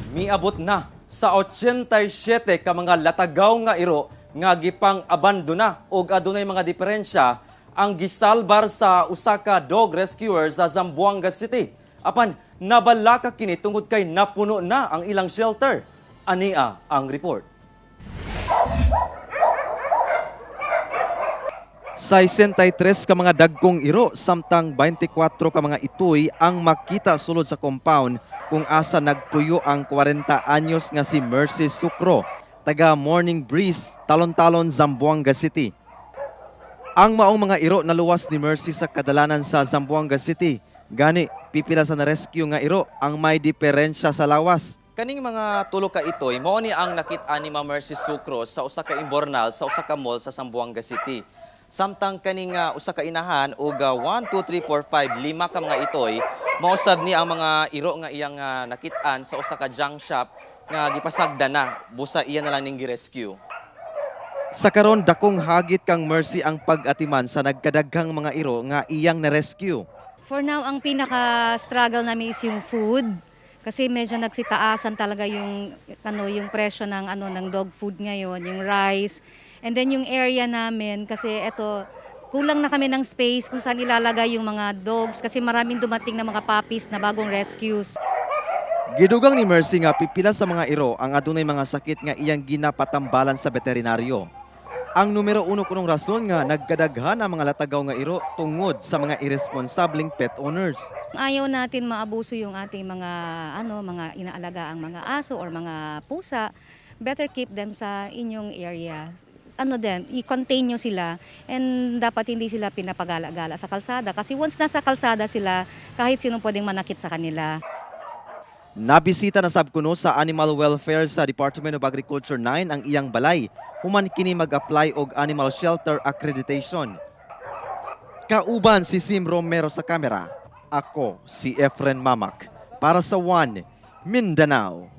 Miabot na sa 87 ka mga latagaw nga iro nga gipang abandona og adunay mga diferensya ang gisalbar sa usa ka dog rescuer sa Zamboanga City. Apan nabalaka kini tungod kay napuno na ang ilang shelter. Ania ang report. 63 ka mga dagkong iro samtang 24 ka mga itoy ang makita sulod sa compound kung asa nagpuyo ang 40 anyos nga si Mercy Sucro, taga Morning Breeze, Talon-Talon, Zamboanga City. Ang maong mga iro naluwas ni Mercy sa kadalanan sa Zamboanga City. Gani, pipila sa na-rescue nga iro ang may diferensya sa lawas. Kaning mga tulo ka itoy, mao ni ang nakit-an ni Ma'am Mercy Sucro sa usa ka imbornal sa usa ka mall sa Zamboanga City. Samtang kaning usa ka inahan og 1 2 3 4 5 lima ka mga itoy, mao sad ni ang mga iro nga iyang nakit-an sa usa ka junk shop nga gipasagda na busa iya na lang ning gi-rescue. Sa karon, dakong hagit kang Mercy ang pag-atiman sa nagkadaghang mga iro nga iyang na-rescue. For now, ang pinaka-struggle namin is yung food. Kasi medyo nagsitaasan talaga yung ano, yung presyo ng ano, ng dog food ngayon, yung rice. And then yung area namin, kasi eto, kulang na kami ng space kung saan ilalagay yung mga dogs kasi maraming dumating na mga puppies na bagong rescues. Gidugang ni Mercy nga pipila sa mga iro ang adunay mga sakit nga iyang ginapatambalan sa veterinaryo. Ang numero uno kunong rason nga nagkadaghan ang mga latagaw nga iro tungod sa mga irresponsableng pet owners. Ayaw natin maabuso yung ating mga ano, mga inaalagaang mga aso or mga pusa. Better keep them sa inyong area. Ano din, i-contain nyo sila and dapat hindi sila pinapagala-gala sa kalsada kasi once nasa kalsada sila, kahit sino pwedeng manakit sa kanila. Nabisita na sab kuno sa Animal Welfare sa Department of Agriculture 9 ang iyang balay human kini mag-apply og animal shelter accreditation. Kauban si Sim Romero sa kamera. Ako si Efren Mamak para sa One Mindanao.